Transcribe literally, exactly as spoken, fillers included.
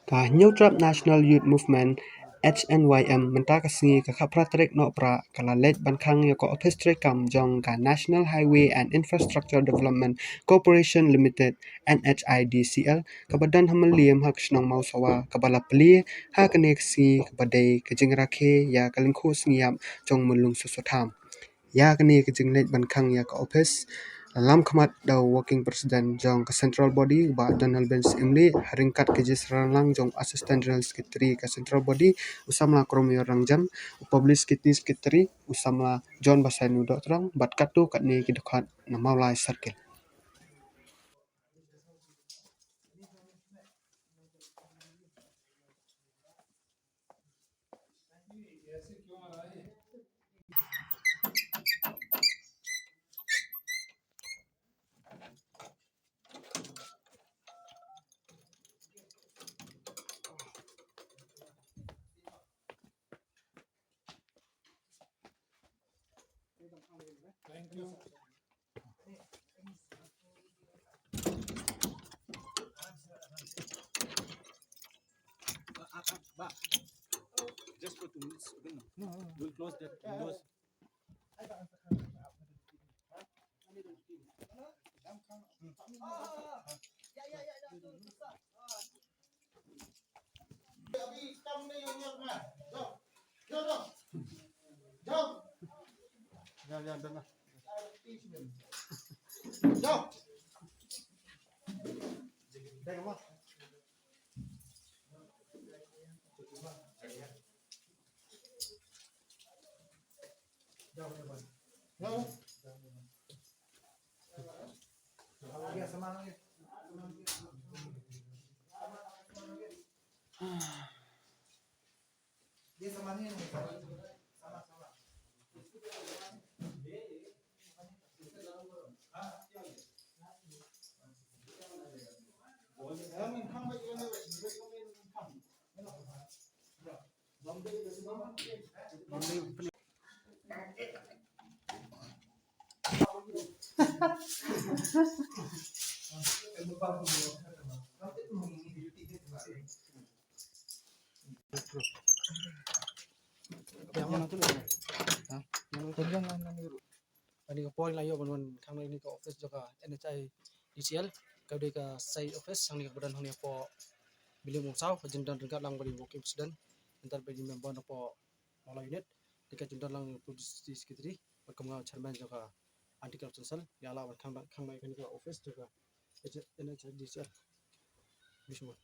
Ka Hynñiewtrep National Youth Movement, H N Y M, mynta ka sngi ka khatphra tarik Nohprah ka la leit ban khang ïa ka ophis treikam jong ka National Highway and Infrastructure Development Corporation Limited, N H I D C L, kaba don ha Mylliem ha ka shnong Mawsawa, kaba la plie ha kane ka sngi, kaba dei ka jingrakhe ïa ka lyngkhuh sngi ïap jong Myllung Soso Tham. Ïa kane ka jingleit ban khang ïa ka ophis, la lam khmat da u Working President jong ka Central Body, Bah Donald Ben Syiemlieh, ha ryngkat ka jingsynran lang jong u Assistant General Secretary ka Central Body, u samla Kromaior Rangjan, u Publicity Secretary, u samla John Basaïawmoit Dohtdong, bad katto katne ki dkhot na Mawlai Circle. Thank you. Just for two minutes, okay? We'll close that windows. Ani ka por la ïoh ban wan khang na kane ka office jong ka N H I D C L, ka dei ka site office hangne kaba don hangne hapoh Mylliem Umsaw, ka jingdon ryngkat lang bad i Working President, nangta bad i member na poh Mawlai Unit, te ka jingdon lang Publicity Secretary, bad kumne u Chairman jong ka Anti Corruption Cell, ïa la ban khang, khang na kane ka office jong ka N H I D C L. Bishwa.